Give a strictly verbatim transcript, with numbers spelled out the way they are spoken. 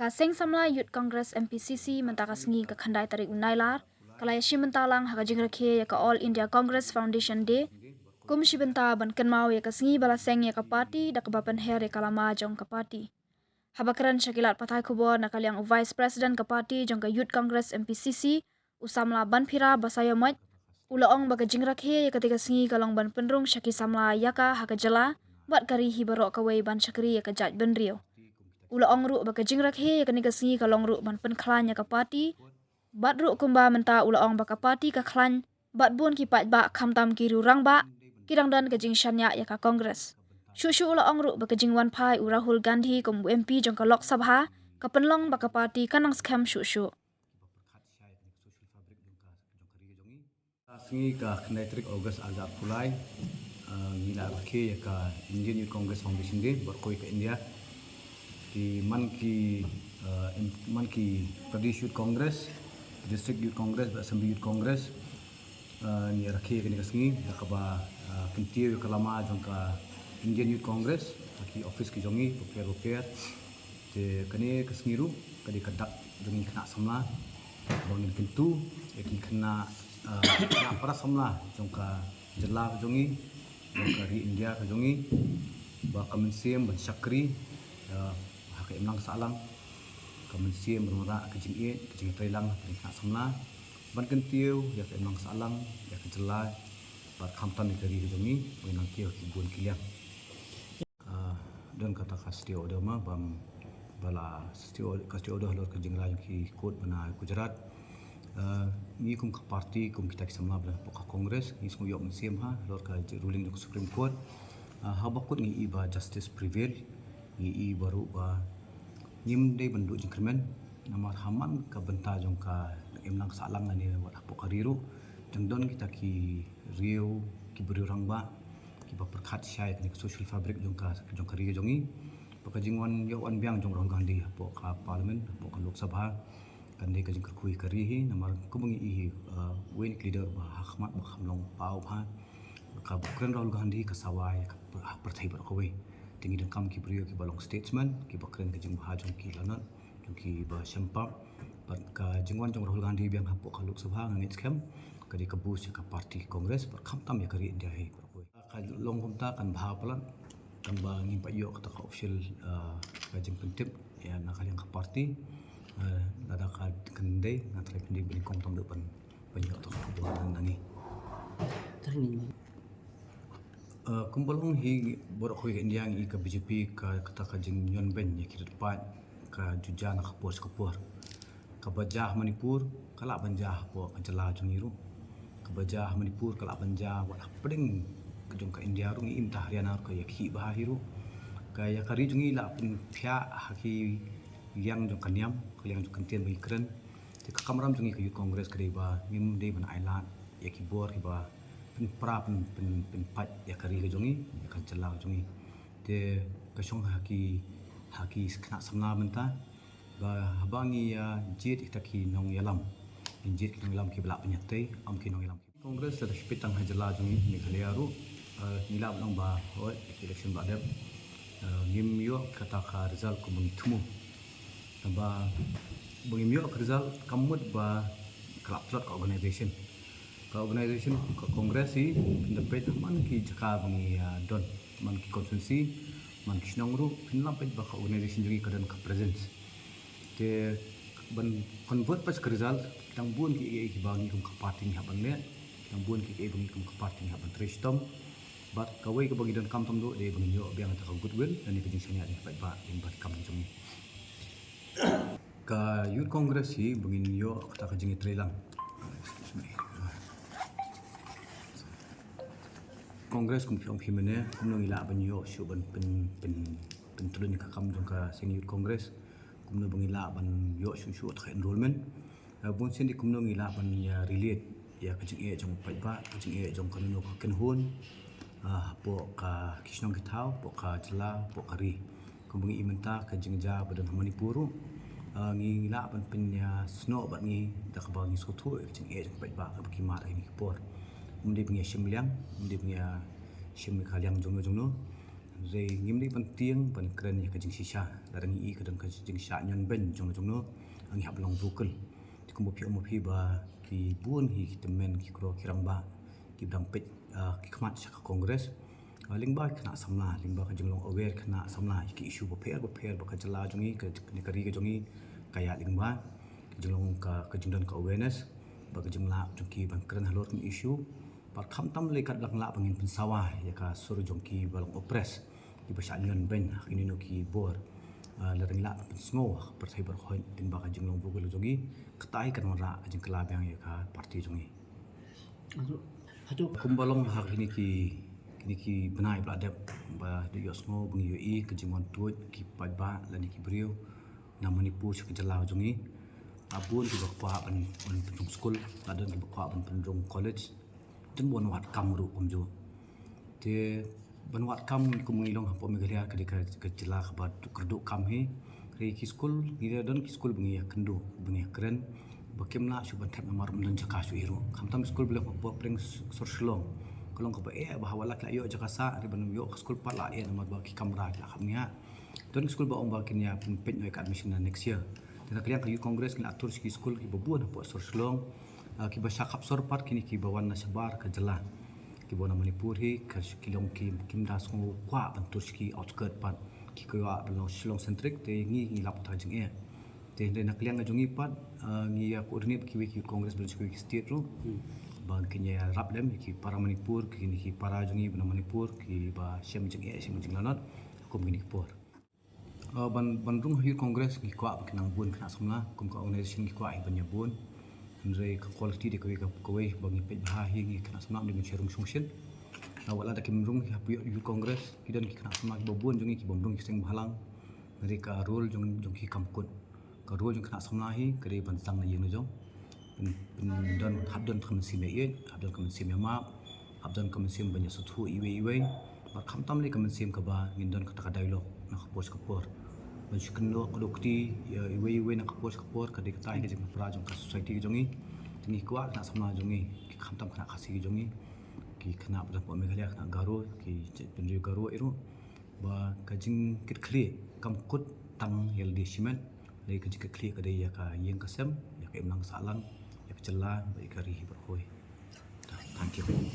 Ka Seng Samla Youth Congress M P C C mynta ka sngi ka khyndai tarik u Nailar ka la ïashim bynta lang ha ka jingrakhe ïa ka All India Congress Foundation Day kum shi bynta ban kynmaw ïa ka sngi ba la seng ïa ka party da kaba pynher ïa ka lama jong ka party. Haba kren sha ki lad pathai khubor na ka liang u Vice President ka party jong ka Youth Congress M P C C, u Samla Banphira Basaiawmoit, u la ong ba ka jingrakhe ïa katei ka sngi ka long ban pynrung sha ki samla ïa ka ha ka jylla bad ka ri hi baroh kawei ban shakri ïa ka jaitbynriew. U la ong ruh ba ka jingrakhe ïa kane ka sngi ka long ruh ban pynkhlaiñ ïa ka party, bad ruh kumba mynta u la ong ba ka party ka khlaiñ bad bun ki paidbah khamtam ki riewrangbah ki dang don ka jingshaniah ïa ka Congress. Shuh shuh u la ong ruh ba ka jingwan phai u Rahul Gandhi kum u M P jong ka Lok Sabha ka pynlong ba ka party ka nang skhem shuh shuh. Ka sngi ka khyndai tarik August arhajar arphew lai, eh, ngi la rakhe ïa ka Indian Youth Congress Foundation Day baroh kawei ka India. Ki man ki, eh, im-, man ki Pradesh Youth Congress, District Youth Congress bad Assembly Youth Congress, eh, ngi rakhe ïa kane ka sngi da kaba, eh, kyntiew ïa ka lama jong ka Indian Youth Congress ha ki office ki jong ngi bapher bapher. Te kane ka sngi ruh ka dei ka dak jong ngi khynnah samla ba ngin kyntu ïa ki khynnah, eh, khynnah para samla jong ka jylla ka jong ngi, jong ka ri India ka jong ngi, ba ka mynsiem ban shakri, eh, ha ka imlang sahlang, ka mynsiem ban wanrah ka jingïeit ka jingïatreilang ha ka khynnah samla, ban kyntiew ïa ka imlang sahlang ïa ka jylla bad khamtam ïa ka ri ka jong ngi ba ngin nang kiew ha ki bun ki liang. Ah, don kata ka stay order ma bam ba la stay order, ka stay order halor ka jingrai jong ki court ba na Gujarat. Ah, ngi kum ka party, kum kita ki samla ba la pok ka Congress, ngi sngew ïoh mynsiem ha halor ka ruling jong ka Supreme Court. Ah, haba kut ngi i ba justice prevail, ngi i ba ruh ba ngim dei ban duh jingkyrmen namar ha man ka bynta jong ka imlang sahlang lane wat hapoh ka ri ruh dang don kita ki riew, ki briew rangbah kiba pyrkhat shai ïa kane ka social fabric jong ka, jong ka ri jong ngi. Ba ka jingwan ïoh wan biang jong Rahul Gandhi hapoh ka parliament, hapoh ka Lok Sabha, kan dei ka jingkyrkhu ïa ka ri hi namar kumba ngi i hi, uh, wei na ki leader ba ha khmat ba kham long paw bha. Kaba kren Rahul Gandhi ka sawa ïa ka pyrthei baroh kawei. Te ngi donkam ki briew kiba long statesman, kiba kren ka jingbha jong ki lanot, jong kiba shem pap. Bad ka jingwan jong Rahul Gandhi biang hapoh ka Lok Sabha nga ngeit skhem ka dei ka boost ïa ka party Congress bad khamtam ïa ka ri India hi baroh kawei. Ka long kumta kan bha palat, tangba ngim pat ïoh kata ka official, uh, ka jingpyntip ïa na ka liang ka party. Uh, lada ka kan dei, nga trai pyndep banyngkong tam dei ban, ban ïoh kata ka khubor na ngi. Uh, kumba long hi baroh kawei ka India ngi i ka B J P ka, kata ka jingïoh beiñ ïa ki rit paid ka ju jia na ka por sha ka por. Kaba jia ha Manipur ka lah ban jia hapoh ka jylla jong ngi ruh. Kaba jia ha Manipur ka lah ban jia wat hapdeng ka jong ka India ruh, ngi i mynta Haryana ruh ka ïakhih bha hi ruh. Ka ïa ka ri jong ngi lah pynphiah ha ki liang jong ka niam, ka liang jong ka ktien ba ngi kren. Te ka kamram jong ngi ka Youth Congress ka dei ba ngim dei ban ailad ïa ki bor kiba pynpra pyn, pyn, pynpait ïa ka ri ka jong ngi, ïa ka jylla ka jong ngi. Te ka shong ha ki, ha ki khynnah samla mynta ba haba ngi ïa jied ïa kita ki nongïalam, ngi jied ki nongïalam kiba lah pynïatei, ym ki nongïalam. Congress lada phi peit tang ha jylla jong ngi Meghalaya ruh, eh, ngi lah ban ong ba hooid, election ba dep, eh, ngim ïoh kata ka result kumba ngi thmu. Naba ba ngim ïoh ka result kam mut ba ka la tlot ka organization. Ka organization ka Congress hi, phin da peit man ki jaka ba ngi, ah, don, man ki constituency, man ki shnong ruh, phin lam peit ba ka organization jong ngi ka don ka presence. Te ban convert pat ka result, ki dang bun kiei kiei kiba ngi kum ka party ngi hap ban leh, ki dang bun kiei kiei ba ngi kum ka party ngi hap ban trei shitom. Bad kawei kaba ngi donkam tam duh dei ba ngin ïoh biang kata ka goodwill lane ka jingshaniah jong ki paidbah, jong ki paidbah jong ngi. Ka Youth Congress hi ba ngin ïoh kata ka jingïatreilang. Congress kum phi ong phi mynne, kumno ngi lah ban ïoh shuh ban pyn, pyn, pyntylun ïa ka kam jong ka Seng Youth Congress, kumno ba ngi lah ban ïoh shuh shuh kata ka enrollment. Ah, bun sien dei kumno ngi lah ban ïa relate ïa ka jingeh jong u paidbah, ka jingeh jong kano kano ka kynhun, ah, hapoh ka ki shnong ki thaw, hapoh ka jylla, hapoh ka ri. Kumba ngi i mynta ka jingjia ba don ha Manipur ruh, ah, ngi lah ban pynïasnoh bad ngi da kaba ngi sngewthuh ïa ka jingeh jong u paidbah kaba ki mad ha kine ki por. Ym dei ba ngi ïa shim liang, ym dei ba ngi ïa shim ka liang jongno jongno. Hynrei ngim dei ban tieng ban kren ïa ka jingshisha. Lada ngi i ka don ka jingshisha ñion beiñ jong jong no, ngi hap long vocal. Te kumba phi ong ma phi ba ki bun hi ki tymmen ki kro ki rangbah ki ba dang peit, ah, ki khmat sha ka Congress. Ah, lyngba ki khynnah samla, lyngba ka jinglong aware khynnah samla ïa ki issue bapher bapher ba ka jylla jong ngi, ka, ka ri ka jong ngi ka ïaid lyngba. Ka jinglong ka, ka jingdon ka awareness ba ka jinglah jong ki ban kren halor ki issue. Bad khamtam lei kat ba lah ba ngin pynsawa ïa ka sur jong ki ba long oppress, ki ba shah ñion beiñ ha kino kino ki bor. Ah, lada ngi lah ban pynsngew ha ka pyrthei baroh lyngba ka jinglong vocal jong ngi, kata hi kan wanrah ka jingkylla biang ïa ka party jong ngi. Hato, hato kumba long ha kine ki, kine ki bnai ba la dep, ba da ïohsngew ba ngi ïohi ka jingwan tuid ki paidbah lane ki briew na Manipur sha ka jylla jong ngi. Ah, bun ki ba kwah ban, ban pynrung skul, la don ki ba kwah ban pynrung college. Don ban wad kam ruh kumjuh. Te ban wad kam kum ngi long hapoh Meghalaya ka dei ka, ka jylla kaba kyrduh kam hi. Hynrei ki skul, ngi don ki skul ba ngi ïakynduh, ba ngi ïakren, ba kim lah shuh ban thep namar ym don jaka shuh hi ruh. Khamtam skul ba long hapoh pdeng sor Shillong, ka long kaba eh, ba haba la ki la ïoh jaka sah, hynrei ban ïoh ka skul pat la eh namar ba ki kamra ki la kham ngiah. Don ki skul ba ong ba kin ïa pynpeit noh ïa ka admission na next year. Te na ka liang ka Youth Congress ngi la tur sha ki skul kiba bun hapoh sor Shillong, ah, kiba shah khap sor pat kine kiba wan na shabar ka jylla. Kiba wan na Manipur hi, ka sh-, ki long ki, kim da sngew kwah ban tur sha ki outskirt pat. Ki kwah ban long Shillong centric, te ngi, ngi lap kata ka jingeh. Te hynrei na ka liang ka jong ngi pat, ah, ngi ïa coordinate bad kiwei ki Youth Congress ba don sha kiwei ki state ruh. Hmm. Ba kin ïarap lem ïa ki para Manipur, kine ki para jong ngi ba na Manipur, kiba shem jingeh, shem jinglanot kum kine ki por. Ah, ban, ban rung ha Youth Congress ngi kwah ba kin nang bun khynnah samla, kum ka organization ngi kwah hi ban ïa bun. Hynrei ka quality dei kawei ka, kawei ba ngi peit bha hi, ngi khynnah samla ym dei ban shu rung shongshit. Ah, wat lada kim rung hi ha Youth Congress, ki don ki khynnah samla kiba bun jong ngi kibym rung ki seng bhalang. Hynrei ka role jong, jong ki kam kut. Ka role jong khynnah samla hi ka dei ban sdang na ïing na jong. Pyn, pyndon, hap don ka mynsiem ïeit, hap don ka mynsiem ïamap, hap don ka mynsiem ban ïasngewthuh iwei iwei. Bad khamtam lei ka mynsiem kaba ngin don kata ka dialogue na ka por sha ka por. Ban shu kynnoh kdew kti ïa iwei iwei na ka por sha ka por, ka dei kata hi ka jingpynpra jong ka society ka jong ngi. Te ngi kwah khynnah samla jong ngi, ki khamtam khynnah Khasi ka jong ngi, ki khynnah ba don hapoh Meghalaya, khynnah Garo, ki jaitbynriew Garo ïa ruh, ba ka jingkitkhlieh kam kut tang ïa lade shimet. Hynrei ka jingkitkhlieh ka dei ïa ka ïing ka sem, ïa ka imlang ka sahlang, ïa ka jylla bad ïa ka ri hi baroh kawei. Thank you.